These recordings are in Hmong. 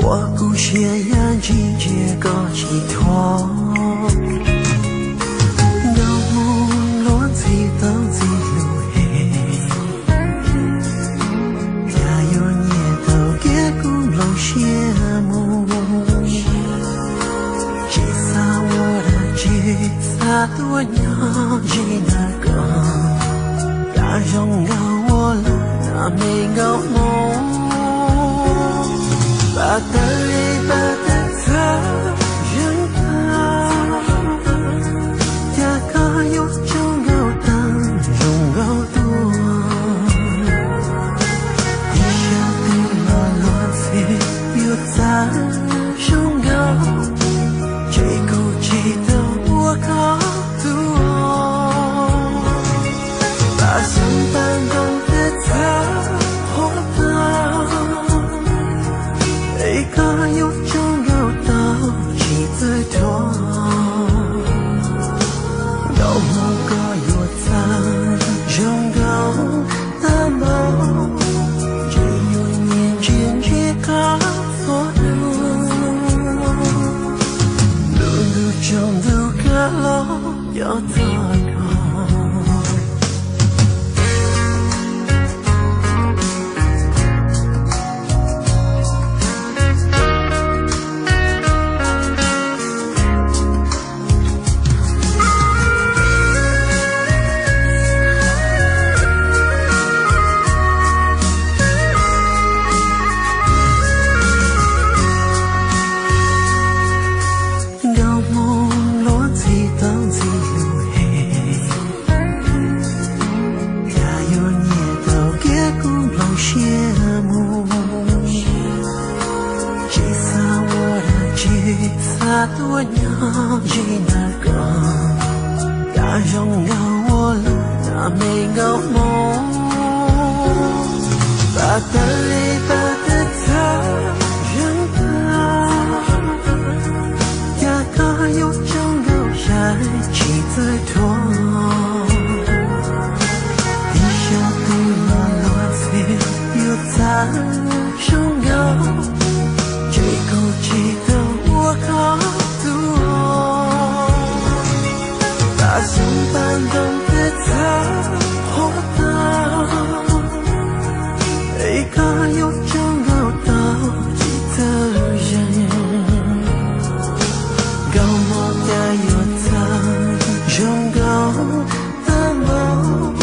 Ua kuv siab yam ntsis ntsia koj tsis thuam, nkauj Hmoob luag ntxhi tau ntxhi lus es, cas yuav nyiam tau kiag kuv nplooj siab mus. Tsis xav ua dab tsi, xav tuaj nyob ze ntawm koj, cas zoo nkauj ua luaj na me nkauj Hmoob. Pab tawv li pab tawv txhawv zeeg tag, cas koj yuav tsaug nkauj tag zoo nkauj tuaj. Ib sab twg los luag ntxhi yuav txawj zoo nkauj, ces kuv tsis tau ua koj tus. Pab xyoob pab ntoo twb txawj qhuav tag, es koj yuav tsaug nkauj tau tsis txawj thuam. Nkauj Hmoob koj yuav txawj zoo nkauj tag npaum, ces yuav nyiam ntsia ntsia koj txhua hnub. Lub ntuj tsaus ntuj kawg los cov txog koj. Nkauj Hmoob luag ntxhi tau ntxhi lus es, cas yuav nyiam tau kiag kuv nplooj siab mus. Tsis xav ua dab tsi, xav tuaj nyob ze ntawm koj, cas zoo nkauj ua luaj na me nkauj Hmoob. Pab tawv li pab tawv txhawv zeeg tag, cas koj yuav tsaug nkauj sai tsis txawj thuam. Ib sab twg los luag ntxhi yuav txawj zoo nkauj, ces kuv tsis tau ua koj tus. Pab xyoob pab ntoo twb txawj qhuav tag, es koj yuav tsaug nkauj tau tsis txawj zeeg. Nkauj Hmoob cas yuav txawj zoo nkauj tag npaum,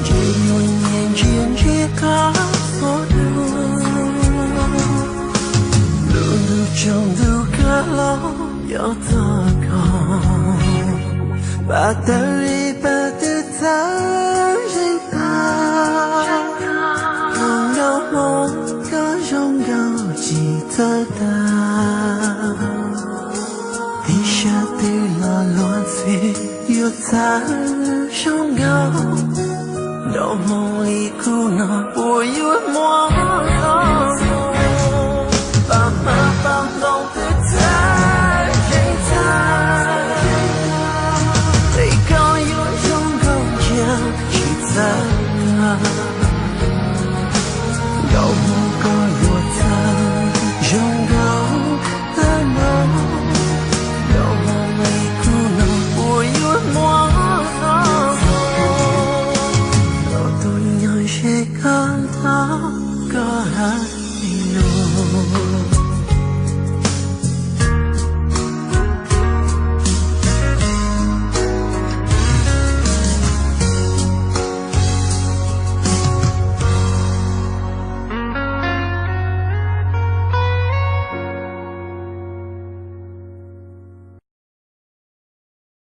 ces yuav nyiam ntsia ntsia koj txhua hnub. Lub ntuj tsaus ntuj kawg los cov txog koj, pab tawv li pab tawv txhawv zeeg tag. Nkauj Hmoob koj zoo nkauj tsis txawj tag, ib sab twg los luag ntxhi yuav txawj zoo nkauj. Nkauj Hmoob li kuv no puas yuav muaj txog